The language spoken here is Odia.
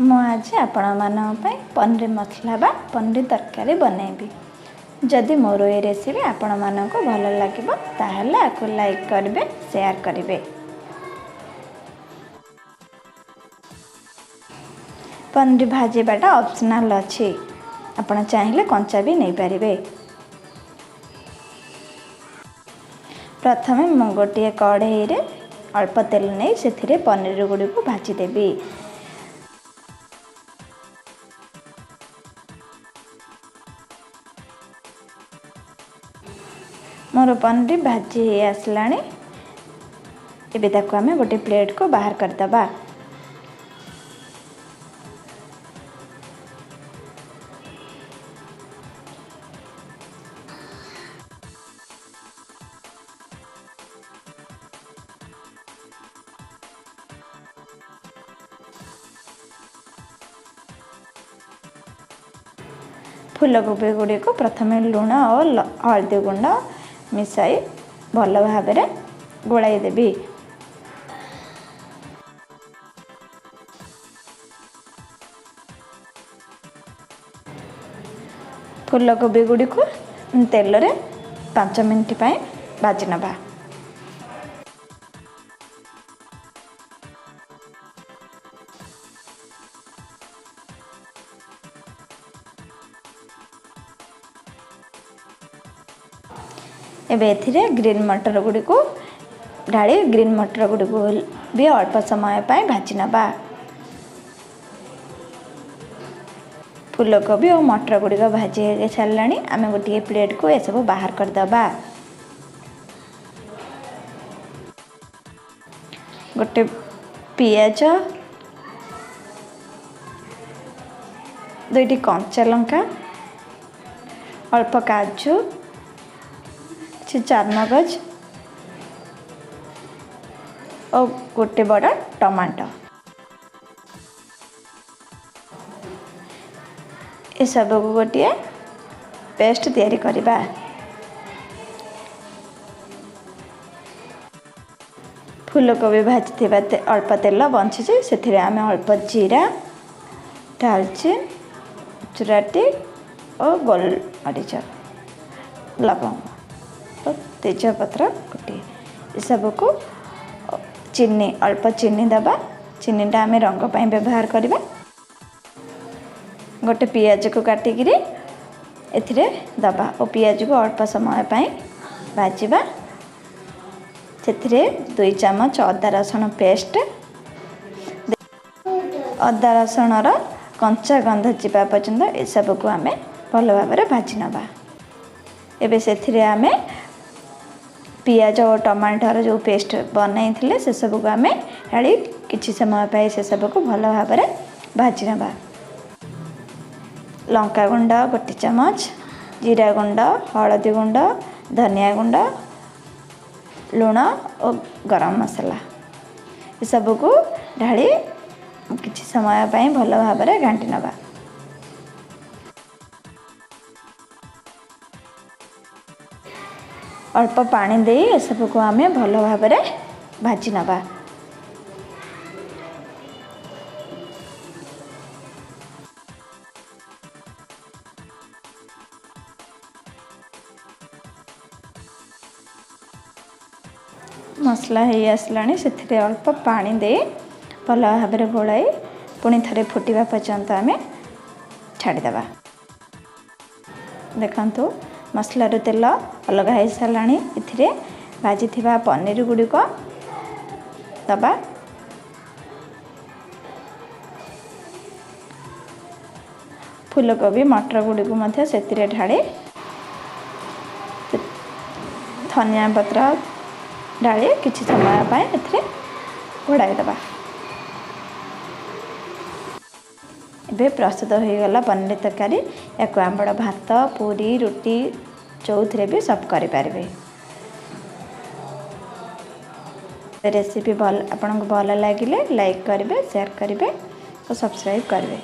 ମୁଁ ଆଜି ଆପଣମାନଙ୍କ ପାଇଁ ପନିର ମସଲା ବା ପନିର ତରକାରୀ ବନେଇବି। ଯଦି ମୋର ଏ ରେସିପି ଆପଣମାନଙ୍କୁ ଭଲ ଲାଗିବ, ତାହେଲେ ଆକୁ ଲାଇକ୍ କରିବେ, ସେୟାର କରିବେ। ପନିର ଭାଜିବାଟା ଅପସନାଲ୍ ଅଛି, ଆପଣ ଚାହିଁଲେ କଞ୍ଚା ବି ନେଇପାରିବେ। ପ୍ରଥମେ ମୁଁ ଗୋଟିଏ କଢ଼େଇରେ ଅଳ୍ପ ତେଲ ନେଇ ସେଥିରେ ପନିର ଗୁଡ଼ିକୁ ଭାଜିଦେବି। ମୋର ପନିର ଭାଜି ହେଇ ଆସିଲାଣି। ଏବେ ତାକୁ ଆମେ ଗୋଟେ ପ୍ଲେଟ୍କୁ ବାହାର କରିଦେବା। ଫୁଲକୋବି ଗୁଡ଼ିକୁ ପ୍ରଥମେ ଲୁଣ ଓ ହଳଦୀ ଗୁଣ୍ଡ ମିଶାଇ ଭଲ ଭାବରେ ଗୋଳାଇ ଦେବି। ଫୁଲକୋବି ଗୁଡ଼ିକୁ ତେଲରେ 5 ମିନିଟ୍ ପାଇଁ ଭାଜି ନେବା। ଏବେ ଏଥିରେ ଗ୍ରୀନ୍ ମଟର ଗୁଡ଼ିକୁ ଢାଳି ଗ୍ରୀନ୍ ମଟର ଗୁଡ଼ିକୁ ବି ଅଳ୍ପ ସମୟ ପାଇଁ ଭାଜି ନେବା। ଫୁଲକୋବି ଓ ମଟର ଗୁଡ଼ିକ ଭାଜି ହେଇ ସାରିଲାଣି। ଆମେ ଗୋଟିଏ ପ୍ଲେଟ୍କୁ ଏସବୁ ବାହାର କରିଦେବା। ଗୋଟେ ପିଆଜ, 2ଟି କଞ୍ଚା ଲଙ୍କା, ଅଳ୍ପ କାଜୁ, କିଛି ଚାରମଗଜ ଓ ଗୋଟେ ବଡ଼ ଟମାଟୋ, ଏସବୁକୁ ଗୋଟିଏ ପେଷ୍ଟ ତିଆରି କରିବା। ଫୁଲକୋବି ଭାଜିଥିବା ଅଳ୍ପ ତେଲ ବଞ୍ଚିଛି, ସେଥିରେ ଆମେ ଅଳ୍ପ ଜିରା, ଡାଲଚିନି, ଗୁଜୁରାତି ଓ ଗୋଲମରିଚ, ଲବଙ୍ଗ ଓ ତେଜପତ୍ର ଗୋଟିଏ, ଏସବୁକୁ ଚିନି, ଅଳ୍ପ ଚିନି ଦେବା। ଚିନିଟା ଆମେ ରଙ୍ଗ ପାଇଁ ବ୍ୟବହାର କରିବା। ଗୋଟେ ପିଆଜକୁ କାଟିକିରି ଏଥିରେ ଦେବା ଓ ପିଆଜକୁ ଅଳ୍ପ ସମୟ ପାଇଁ ଭାଜିବା। ସେଥିରେ 2 ଚାମଚ ଅଦା ରସୁଣ ପେଷ୍ଟ, ଅଦା ରସୁଣର କଞ୍ଚା ଗନ୍ଧ ଯିବା ପର୍ଯ୍ୟନ୍ତ ଏସବୁକୁ ଆମେ ଭଲ ଭାବରେ ଭାଜି ନେବା। ଏବେ ସେଥିରେ ଆମେ ପିଆଜ ଓ ଟମାଟୋର ଯେଉଁ ପେଷ୍ଟ ବନାଇଥିଲେ, ସେସବୁକୁ ଆମେ ଢାଳି କିଛି ସମୟ ପାଇଁ ସେସବୁକୁ ଭଲ ଭାବରେ ଭାଜି ନେବା। ଲଙ୍କା ଗୁଣ୍ଡ 1 ଚାମଚ, ଜିରା ଗୁଣ୍ଡ, ହଳଦୀ ଗୁଣ୍ଡ, ଧନିଆ ଗୁଣ୍ଡ, ଲୁଣ ଓ ଗରମ ମସଲା ଏସବୁକୁ ଢାଳି କିଛି ସମୟ ପାଇଁ ଭଲ ଭାବରେ ଘାଣ୍ଟି ନେବା। ଅଳ୍ପ ପାଣି ଦେଇ ଏସବୁକୁ ଆମେ ଭଲ ଭାବରେ ଭାଜି ନେବା। ମସଲା ହେଇ ଆସିଲାଣି, ସେଥିରେ ଅଳ୍ପ ପାଣି ଦେଇ ଭଲ ଭାବରେ ଗୋଳାଇ ପୁଣି ଥରେ ଫୁଟିବା ପର୍ଯ୍ୟନ୍ତ ଆମେ ଛାଡ଼ିଦେବା। ଦେଖନ୍ତୁ, ମସଲାରୁ ତେଲ ଅଲଗା ହେଇସାରିଲାଣି। ଏଥିରେ ଭାଜିଥିବା ପନିର ଗୁଡ଼ିକ ଦେବା। ଫୁଲକୋବି ମଟର ଗୁଡ଼ିକୁ ମଧ୍ୟ ସେଥିରେ ଢାଳି ଧନିଆ ପତ୍ର ଢାଳି କିଛି ସମୟ ପାଇଁ ଏଥିରେ ଘୋଡ଼ାଇ ଦେବା। ଏବେ ପ୍ରସ୍ତୁତ ହୋଇଗଲା ପନିର ତରକାରୀ। ୟାକୁ ଆପଣ ଭାତ, ପୁରୀ, ରୁଟି ଯେଉଁଥିରେ ବି ସର୍ଭ କରିପାରିବେ। ରେସିପି ଭଲ ଆପଣଙ୍କୁ ଭଲ ଲାଗିଲେ ଲାଇକ୍ କରିବେ, ସେୟାର କରିବେ ଓ ସବସ୍କ୍ରାଇବ୍ କରିବେ।